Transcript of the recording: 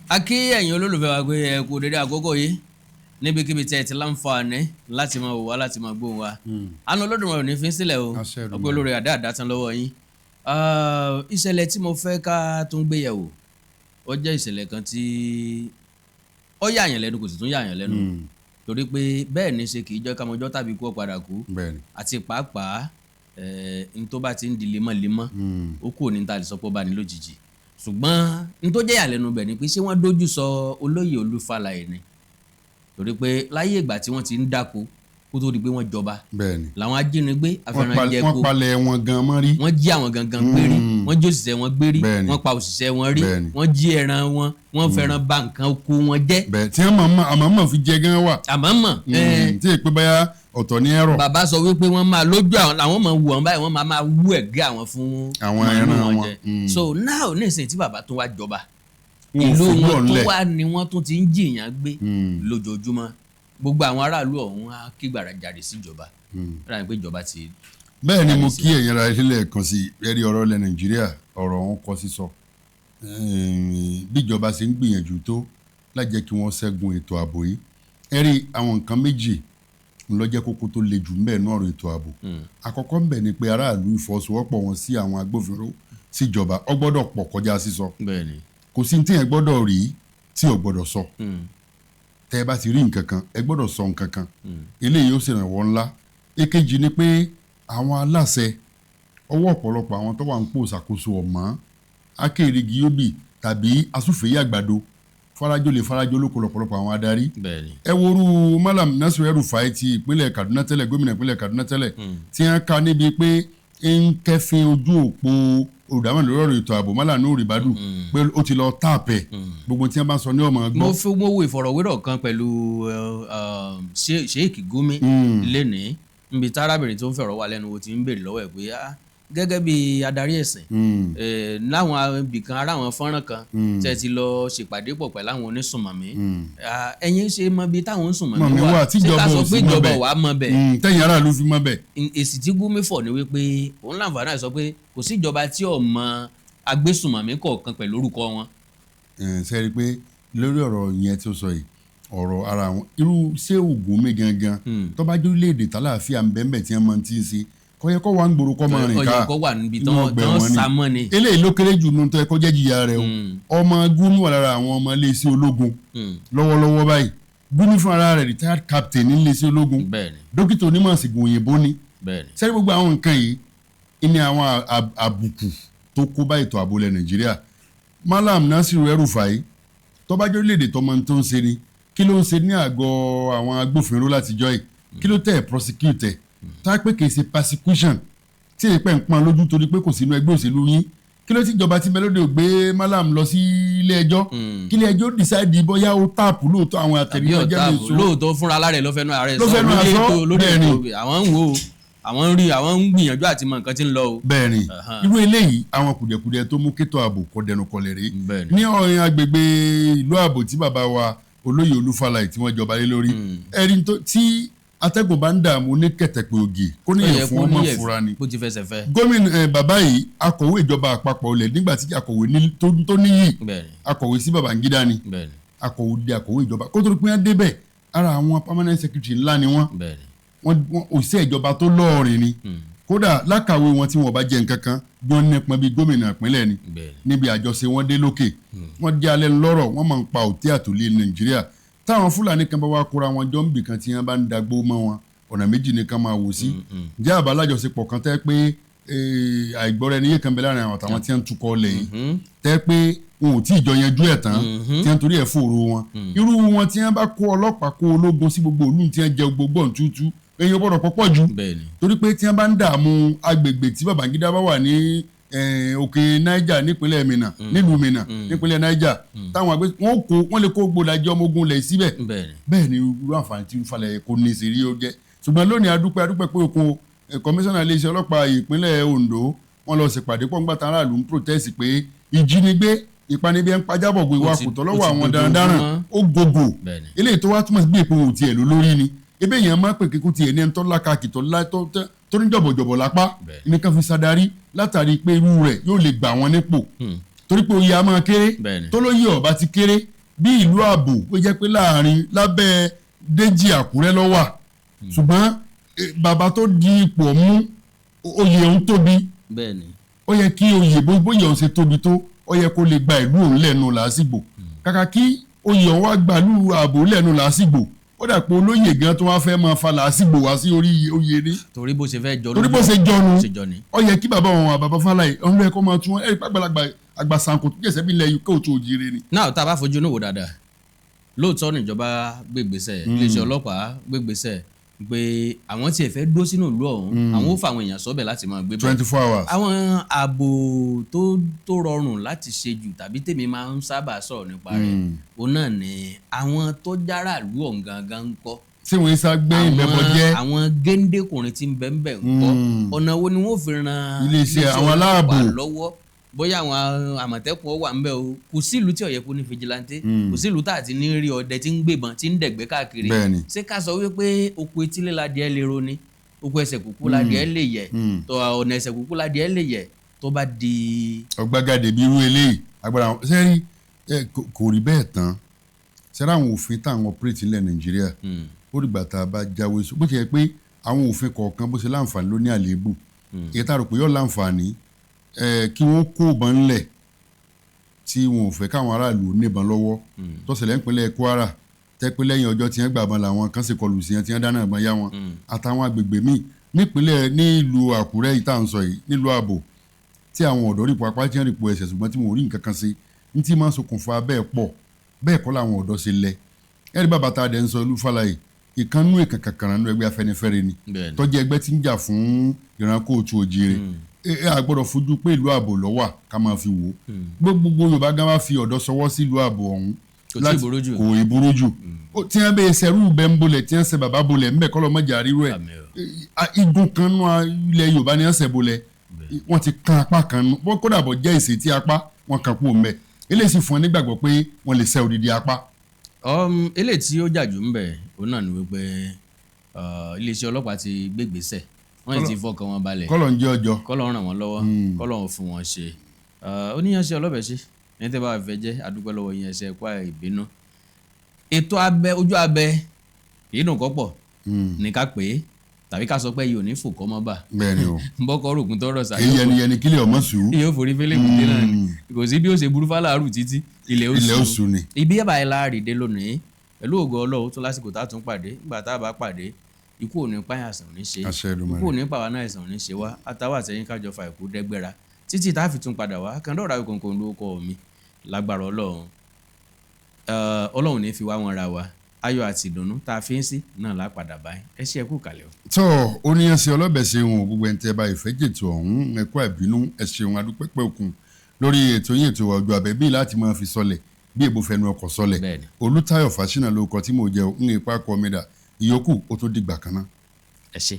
A kí ẹ̀yin olólùfẹ́ wa pé ẹ kú dédé àkókò yìí níbikíbi tẹ́ ẹ ti láǹfààní láti máa wò wá, láti máa gbóhùn wa. Àánú Olódùmarè ò ní fi sílẹ̀ o. Àṣẹ Èdùmàrè. Ọgbẹ́ olórí àdá àdá tán lọ́wọ́ yín. Ìṣẹ̀lẹ̀ tí mo fẹ́ ká tún gbé yẹ̀wò, ó jẹ́ ìṣẹ̀lẹ̀ kan tí ó yààyàn lẹ́nu, kò sì tún yààyàn lẹ́nu, torí pé bẹ́ẹ̀ ni ṣe kì í jẹ́ ká mọjọ́ tàbí kú ó padà kú. Àti pàápàá n tó bá ti ń di lemọ́lemọ́, ó kúrò ní ta lè sọ pé ó bá ní lójijì. Ṣùgbọ́n n tó jẹ́ ìyàlẹ́nu bẹ̀ ni pé ṣé wọ́n dójú sọ olóyè Olú Fálaè ni? Torí pé láyé ìgbà tí wọ́n ti ń dáko kó tó di pé wọ́n jọba làwọn ajínigbé afẹranjẹko Wọ́n palẹ̀ wọn gan mọ́ rí. Wọ́n jí àwọn gangan gbé rí, wọ́n jí òṣìṣẹ́ wọn gbé rí, wọ́n pa òṣìṣẹ́ wọn rí, wọ́n jí ẹran wọn, wọ́n fẹ́ràn bà nǹkan oko wọn jẹ́. Bẹ́ẹ̀ tí wọ́n mọ̀ àmọ́ mọ̀ fi jẹ gan wà. Àmọ́ mọ̀ Tí èpè báyà ọ̀tọ̀ ní ẹ̀rọ. Bàbá sọ wípé wọ́n máa lójú àwọn làwọn máa wù wọn báyìí, wọ́n máa wú ẹ̀gẹ́ àwọn fún àwọn màálù ẹran wọn. jẹ. So now, nísìnyí tí bàbá tó wá jọba, Wọn ò ìlú fojú wọn tó ọ̀nlẹ̀. wá ni wọ́n tún ti ń jìyàn gbé lójoojúmọ́. Gbogbo àwọn aráàlú ọ̀hún á kí gbàràjàre síjọba rárá pé ìjọba ti Bẹ́ẹ̀ ni, mo kí ẹ̀yin ara ilé kan sí ẹ̀rí. Ọ̀rọ̀ ilẹ̀ Nàìjíríà, ọ̀rọ̀ wọn kọ sísọ. Bí ìjọba ṣe ń gbìyànjú tó láti jẹ́ kí wọ́n ṣẹ́gun ètò ààbò yìí, ẹ̀rí àwọn nǹkan méjì ló jẹ́ kókó tó le jù ńbẹ̀ náà ọ̀rọ̀ ètò ààbò. Àkọ́kọ́ ńbẹ̀ ni pé aráàlú, ìfọwọ́sowọ́pọ̀ wọn sí àwọn agbófinró, síjọba, ó gbọ́dọ̀ pọ̀ kọjá sísọ. Kò sí ní tí yẹn gbọ́dọ̀ rí tí ò gbọ́dọ̀ sọ. Tẹ́ ẹ bá ti rí nǹkan kan, ẹ gbọ́dọ̀ sọ nǹkan kan. Eléyìí ó ṣèrànwọ́ ńlá. Èkejì ni pé àwọn aláṣẹ, ọwọ́ ọ̀pọ̀lọpọ̀ àwọn tó wà ń pò ṣàkóso ọ̀mọ́ akéèrègì yóbì tàbí asúfèé àgbàdo farajó lè farajó lóko lọ́pọ̀lọpọ̀ àwọn adarí. Ẹ worú Malam Nasiru El-Rufai ti ìpínlẹ̀ Kaduna tẹ́lẹ̀, gómìnà ìpínlẹ̀ Kaduna tẹ́lẹ̀, tí wọ́n ka níbi pé ń kẹ́fín ojú òpó olùdámọ̀ lórí ọ̀rọ̀ ètò ààbò, Malam Nuhu Ribadu, pé ó ti lọ tap ẹ̀, gbogbo tí wọ́n bá ń sọ ní ọmọ Mo gbọ́. fi mo wo ìfọ̀rọ̀wérọ̀ kan pẹ̀lú Sheikh Gumi lénìí, níbi tí arábìnrin tó ń fẹ̀rọ̀ wá lẹ́nu wo ti ń béèrè lọ́wọ́ ẹ̀ pé, ah, gẹ́gẹ́ bí adarí ẹ̀sìn, láwọn ibìkan ara àwọn fọ́nrán kan tẹ́ ti lọ ṣèpàdé pọ̀ pẹ̀lú àwọn onísùnmọ̀mí. Ah, ẹ̀yin ṣe mọ ibi táwọn onísùnmọ̀mí Mọ̀mí wà wà, ṣé ká tíjọba sọ ò pé sí mọ́ ìjọba bẹ̀. ò wá mọ bẹ̀? Tẹ̀yìn aráàlú fi mọ́ bẹ̀. Èsì tí Gumi fọ̀ ni wípé òun láǹfààní àti sọ pé kò sí ìjọba tí ò mọ agbésùnmọ̀mí kọ̀ọ̀kan pẹ̀lú orúkọ wọn. Ṣe rí i pé lórí ọ̀rọ̀ yẹn tí ó sọ yìí, ọ̀rọ̀ ara wọn irú Shehu Gumi gangan, tó bá jẹ́ orílẹ̀-èdè tálàáfíà ń bẹ́ẹ̀ tí wọ́n máa ti ń ṣe, kò yẹ kó wà ń gbòòrò kó máa rìn Ó ká yẹ kó wà níbi inú tán ọgbà tán ẹ̀wọ̀n ni. sá mọ́ ni. Eléyìí ló kéré jù nínú tó yẹ kó jẹ́ jìyà rẹ̀ o. Ọmọ Gumi wà lára àwọn ọmọ iléeṣẹ́ ológun lọ́wọ́lọ́wọ́ báyìí. Gumi fún ara rẹ̀, retired captain ní iléeṣẹ́ ológun, dókítà onímọ̀ ìṣègùn òyìnbó ni. Sẹ́rí gbogbo àwọn nǹkan yìí ní àwọn àbùkù tó kó bá ètò ààbò ilẹ̀ Nàìjíríà. Malam Nasiru El-Rufai, tó bá jẹ́ orílẹ̀-èdè tọmọ tó ń ṣe ni, kí ló ń ṣe ní àgọ́ àwọn agbófinró látijọ́ yìí? Kí ló tẹ̀ prosecute ẹ̀ tá a pé kì í ṣe persecution tí èyí pẹ́ ń pọ́n lójú torí pé kò sínú ẹgbẹ́ òṣèlú yín? Kí ló ti jọba tí mẹlódé ò gbé Malam lọ sí ilé ẹjọ́, kí ilé ẹjọ́ decide bóyá ó tap lóòótọ́ àwọn Tàbí àtẹ̀lé ọjọ́ ọ̀tá mi so lóòótọ́ fúnra lára ẹ̀ ló fẹ́nu ara ẹ̀ Ló sọ fẹ́nu lórí ara sọ, ètò lórí bẹ́ẹ̀ni. ètò àwọn ń wo, àwọn ń rí, àwọn ń gbìyànjú àti mọ nǹkan tí ń lọ o. Bẹ́ẹ̀ni. Irú eléyìí, àwọn kùdìẹ̀kudiẹ tó mú kétò ààbò kọ dẹnu kọlẹ̀ rèé ní ọ̀rìn agbègbè ìlú ààbò tí bàbá wa olóyè Olú Fálaè tí wọ́n jọba lé lórí. Ẹ̀rí tí atẹ́gùn bá ń dààmú ní kẹ̀tẹ̀pẹ̀ ògì, kó Ó níyẹn yẹ fún kó ọmọ níyẹ̀ fura ni. Bó ti fẹsẹ̀ fẹ́. Gómìnà bàbá yìí, akọ̀wé ìjọba àpapọ̀ ilẹ̀ nígbà tí akọ̀wé tó níyì, akọ̀wé sí Babangida ni. Akọ̀wé di akọ̀wé ìjọba kó tó di pé wọ́n débẹ̀, ara àwọn permanent secretary ńlá ni wọ́n. Wọ́n òṣìṣẹ́ ìjọba tó lọ́ọ̀rìn ni. Kódà lákàwé wọn, tí wọn bá jẹ nǹkan kan bí wọ́n nípọn bíi gómìnà ìpínlẹ̀ ni níbi àjọṣe wọn dé lókè. Wọ́n jẹ́ alẹ́ lọ́rọ̀, wọ́n máa ń pa òtí àtòlé Nàìjíríà. Táwọn Fúlàní kan bá wá kóra wọn jọ ń bì kan tí wọ́n bá ń dagbó mọ́ wọn, ọ̀nà méjì nìkan máa wò sí. Jẹ́ àbá alájọṣepọ̀ kan tẹ́ pé àìgbọ́ra ẹni yé kan bẹ láàrin àwọn àtàwọn tí wọ́n ń tukọ̀ ọlẹ̀ yìí, tẹ́ pé wọn ò tí ì jọ yanjú ẹ̀ tán, tí wọ́n torí ẹ̀ fòrò wọn. Irú wọn tí wọ́n bá kó ọlọ́pàá, kó ológun sí gbogbo ìlú tí wọ́n jẹ gbogbo ọ̀ntútú, èèyàn gbọ́dọ̀ pọ̀pọ̀ jù, torí pé tí wọ́n bá ń dààmú agbègbè tí Babangida bá wà ní òkè Niger nípínlẹ̀ Minna, nílùú Minna nípínlẹ̀ Niger, táwọn àgbẹ̀ wọn kó wọn lè kó gbòdàjẹ́ ọmọ ogun lẹ̀ síbẹ̀. Bẹ́ẹ̀ ni irú àǹfààní tí falẹ̀ kò ní sí rí ó jẹ́. Ṣùgbọ́n lónìí, adúpẹ́, adúpẹ́ pé okun kọmíṣánná iléeṣẹ́ ọlọ́pàá ìpínlẹ̀ Ondo, wọ́n lọ ṣèpàdé pọ̀ ńgbà táwọn aráàlú ń protest pé ìjínigbé, ìpanibí ń pajábọ̀ gbé wa kò tọ́ lọ́wọ́ àwọn darandaran, ó gògò. Eléyìí tó wá túmọ̀ sí bí èpò òun tiẹ̀ ló lórí ni ebe èèyàn máa pè kíkú tiẹ̀ ní ẹni tó lákàkì tó ní jọ̀bọ̀jọ̀bọ̀ lápá nìkan fi sadari, látàrí pé irú rẹ̀ yóò lè gbà wọ́n nípò, torí pé oyè a máa kéré. Tó lóye ọba ti kéré. Bí ìlú Ààbò ó jẹ́ pé láàrin lábẹ́ Déjì Àkúrẹ́ ló wà, ṣùgbọ́n bàbá tó di ipò mú, oyè òun tóbi. Ó yẹ kí oyè bóyá òun ṣe tóbi tó, ó yẹ kó lè gba ìlú òun lẹ́nu làásìgbò. Kàkà kí oyè òun wá gba ìlú Ààbò lẹ́nu làásìgbò, ó dà pé olóyè gan tó wá fẹ́ máa fa làásìgbò wá sí orí oyè ni. Torí bó ṣe fẹ́ jọ, torí bó ṣe jọnu, ó yẹ kí bàbá wọn, bàbá Fáláyé, òun ló yẹ kó máa tún ẹ̀rí pàgbàlagbà àgbà sanko tó jẹ̀sẹ̀ bí ilẹ̀ kóòtù òjìire ni. Náà tá a bá fojú inú wò dáadáa, lóòótọ́ níjọba gbégbèsè, iléeṣẹ́ ọlọ́pàá gbégbèsè pé àwọn tiẹ̀ fẹ́ dúró sínú ìlú ọ̀hún, àwọn ó fa àwọn èèyàn sọ́bẹ̀ láti máa gbé bẹ́ẹ̀ 24 hours. Àwọn ààbò tó rọrùn láti ṣe jù, tàbí tèmi máa ń sábà sọ̀rọ̀ nípa rẹ̀, òun náà ni àwọn tó jára ìlú ọ̀hún gangan ń kọ́. Tí wọ́n sá gbé ìbẹ́bọ jẹ́. Àwọn géńdékùnrin tí ń bẹ ń bẹ ń kọ́. Ọ̀nà wo ni wọ́n fi ran iléeṣẹ́ àwọn aláàbò lọ́wọ́? Bóyá àwọn àmọ̀tẹ́kùn wà ń bẹ o. Kò sí ìlú tí ó yẹ kó ní vigilante, kò sí ìlú tá àti ní rí ọdẹ tí ń gbébọn, tí ń dẹ̀gbẹ́ káàkiri. Ṣé ká sọ wípé oko etílé ládìẹ lè ro ni, oko ẹsẹ̀ kúkú ládìẹ lè yẹ, tó ọ̀nà ẹsẹ̀ kúkú ládìẹ lè yẹ tó bá di. Ọgbàgàdé bí irú eléyìí agbára sẹ́rí kò rí bẹ́ẹ̀ tán. Sẹ́rí àwọn òfin táwọn operate ilẹ̀ Nàìjíríà, ó dìgbà tá a bá jáwé bó ṣe yẹ pé àwọn òfin kọ̀ọ̀kan bó ṣe láǹfààní ló ní àléébù. Èyí tá a rò pé yóò láǹfààní, kí wọ́n kó ìbọn ńlẹ̀ tí wọn ò fẹ́ káwọn aráàlú níbọn lọ́wọ́, tó ṣẹlẹ̀ nípínlẹ̀ Kwara, tẹ́ pé lẹ́yìn ọjọ́ tí wọ́n gbà bọn làwọn kan sì kọlù sí wọn tí wọ́n dáná ìbọn yá wọn, àtàwọn agbègbè míì nípínlẹ̀, nílùú Àkúrẹ́ yìí tá à ń sọ yìí, nílùú Ààbò, tí àwọn ọ̀dọ́ rípo apá, tí wọ́n rípo ẹsẹ̀, ṣùgbọ́n tí wọn ò rí nǹkan kan sí ní tí máa ń ṣokùnfà bẹ́ẹ̀ pọ̀. Bẹ́ẹ̀ kọ́ làwọn ọ̀dọ́ ṣe lẹ ẹ̀rí. Bàbá tá a dẹ̀ ń sọ, Olú Fálaè, ìkànnú ìkàkàkàrà nínú ẹgbẹ́ Afẹ́nifẹ́re ni, tó jẹ́ ẹgbẹ́ tí ń jà fún ìran kóòtù òjìire. Ẹ a gbọ́dọ̀ fojú pé ìlú Ààbò ló wà ká máa fi wò ó. Gbogbo Yorùbá gan bá fi ọ̀dọ́ sọwọ́ sí ìlú Ààbò ọ̀hún, kò tí ì burú jù. Kò ì burú jù. Tí wọ́n bẹ ṣẹrú bẹ́ ń bolẹ̀, tí wọ́n ṣe bàbá bolẹ̀ ńbẹ, kọ́ lọ́ mọ̀jà rírú ẹ̀. Igun kan nú ilẹ̀ Yorùbá ni wọ́n ṣẹ̀ bolẹ̀, wọ́n ti kan apá kan nú kódà bọ̀ jẹ́ ìṣètí apá wọn kan kú òun bẹ̀. Eléyìí sì fún wọn nígbàgbọ́ pé wọ́n lè ṣẹ́ odidi apá. Eléyìí tí ó jà jù ń bẹ̀, òun náà ni wípé iléeṣẹ́ ọlọ́pàá ti gbégbèsè, wọ́n ti fọkàn wọn balẹ̀. Kọ́lọ̀ ń jẹ́ ọjọ́. Kọ́lọ̀ ń ràn wọ́n lọ́wọ́, kọ́lọ̀ ń fún wọn ṣe. Oníyanṣẹ́ ọlọ́bẹ̀ ṣe ní tẹ́ bá fẹ́ jẹ́ àdúpẹ́ lọ́wọ́ yín, ẹsẹ̀ ẹ̀kọ́ ìbínú. Ètò abẹ ojú abẹ kì í dùn kọ́ pọ̀ ní ká pè é, tàbí ká sọ pé yìí ò ní fò kọ́ mọ́ bà. Bẹ́ẹ̀ni o. Bọ́kọ́ rògùn tọrọ sá. Èyí yẹni yẹni kílẹ̀ ọmọ sùn. Yóò forí fẹ́lẹ́ kùté náà ni. Kò sí bí ó ṣe burú fáláàrù títí ilẹ̀ ó sùn ni. Ibi ẹ̀ báyìí láàrin dé lónìí pẹ̀lú ògo Ọlọ́run tó lásìkò tá a tún pàdé. Nígbà tá a bá pàdé, ikú ò ní pààyàn, àìsàn ò ní ṣe, ikú ò ní pàwọn náà, àìsàn ò ní ṣe wá. Àtàwọn àtẹ̀yìn kájọ fa ìkú dẹ́gbẹ́ra títí tá a fi tún padà wá. Kàndọ́ra kòǹkòǹ ló kọ́ mi. Lágbára Ọlọ́run, Ọlọ́run ní fi wá wọn ra wa. Ayọ̀ àti ìdùnnú tá a fi ń sí náà lápadà báyìí. Ẹ ṣe, ẹ kú kàlẹ̀ o. Tó oníyanṣẹ́ ọlọ́bẹ̀ ṣeun. Gbogbo ẹni tẹ́ bá ìfẹ́ jètò ọ̀hún, ẹ kú àìbínú, ẹ ṣeun, adúpẹ́pẹ́ òkun lórí ètò yín, ètò ọjọ́ abẹ bíi láti máa fi sọlẹ̀ bí èbó fẹnu ọkọ̀ sọlẹ̀. Olùtayọ̀ Fáṣínà ló kọ tí mo jẹ ń ipa kọ mi dà ìyókù ó tó dìgbà kan náà. Ẹ ṣé.